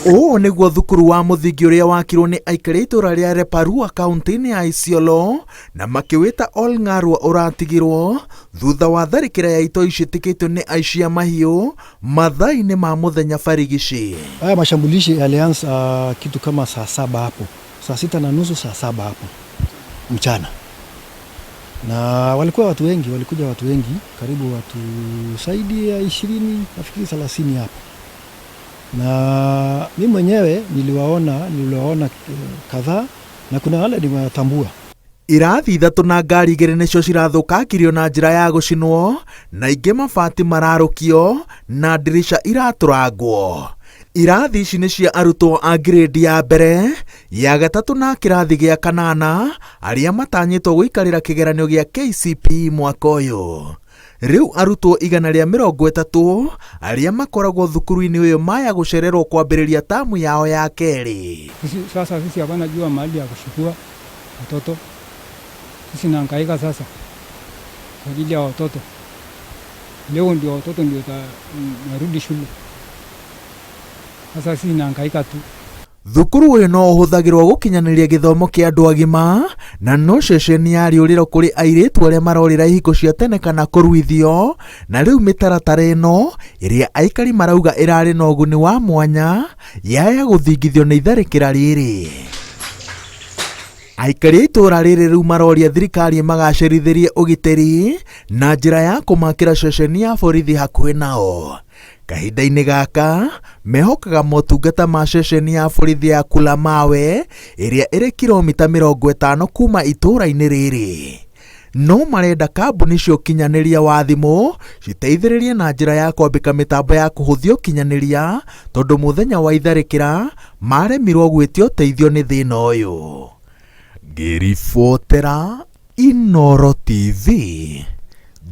Ũũ nĩguo thukuru wa mũthingi ũrĩa wakirwo nĩ aikari a itũũra rĩa Leparua kaũntĩ-inĩ ya Isiolo na makĩwĩta Ol Ng'arua ũratigirwo thutha wa tharĩkĩra ya itoi ciĩtĩkĩtio nĩ aici a mahiũ mathaa-inĩ ma mũthenya barigici. Haya mashambulizi yalianza kitu kama saa 7 hapo, saa 6:30, saa 7 hapo mchana, na walikuwa watu wengi, walikuja watu wengi, karibu watu zaidi ya 20, nafikiri 30 hapo, na mi mwenyewe niliwaona kadhaa na kuna wale nimewatambua. Irathi ithatũ na ngari igĩrĩ nĩcio cirathũkangirio na njĩra ya gũcinwo na ingĩ mabati mararũkio na ndirica iratũrangwo. Irathi ici nĩ cia arutwo a grade ya mbere, ya gatatũ na kĩrathi gĩa kanana arĩa matanyĩtwo gũikarĩra kĩgeranio gĩa KCPE mwaka ũyũ. Rĩu arutwo 130 arĩa makoragwo thukuru-inĩ ũyũ maya gũcererwo kwambĩrĩria tamu yao ya kerĩ. Sisi, sasa sisi hapana jua mahali ya kuchukua watoto. Sisi nahangaika sasa kwa ajili ya watoto. Leo ndio watoto ndio narudi shule. Sasa sisi nahangaika tu. Thukuru ũyũ no ũhũthagĩrwo gũkinyanĩria gĩthomo kĩa andũ agima na no ceceni ya rĩũrĩro kũrĩ airĩtu arĩa marorĩra ihiko cia tene kana kũruithio, na rĩu mĩtaratara ĩno ĩrĩa aikari marauga ĩrarĩ na ũguni wa mwanya yaya gũthingithio nĩ itharĩkĩra rĩrĩ. Aikari a itũũra rĩrĩ rĩu maroria thirikari ĩmagacĩrithĩrie ũgitĩri na njĩra ya kũmakĩra ceceni ya borithi hakuhĩ nao. Kahinda-inĩ gaka mehokaga motungata ma ceceni ya borithi ya Kulamawe ĩrĩa ĩrĩ kilomita 50 kuma itũũra-inĩ rĩrĩ. No marenda kambuni cia ũkinyanĩria wa thimũ citeithĩrĩrie na njĩra ya kwambĩka mĩtambo ya kũhũthia ũkinyanĩria tondũ mũthenya wa itharĩkĩra maremirwo gwĩtia ũteithio nĩ thĩna ũyũ. Ngĩribotera Inooro TV,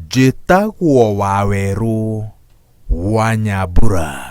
njĩtagwo Wawerũ wa Nyambura.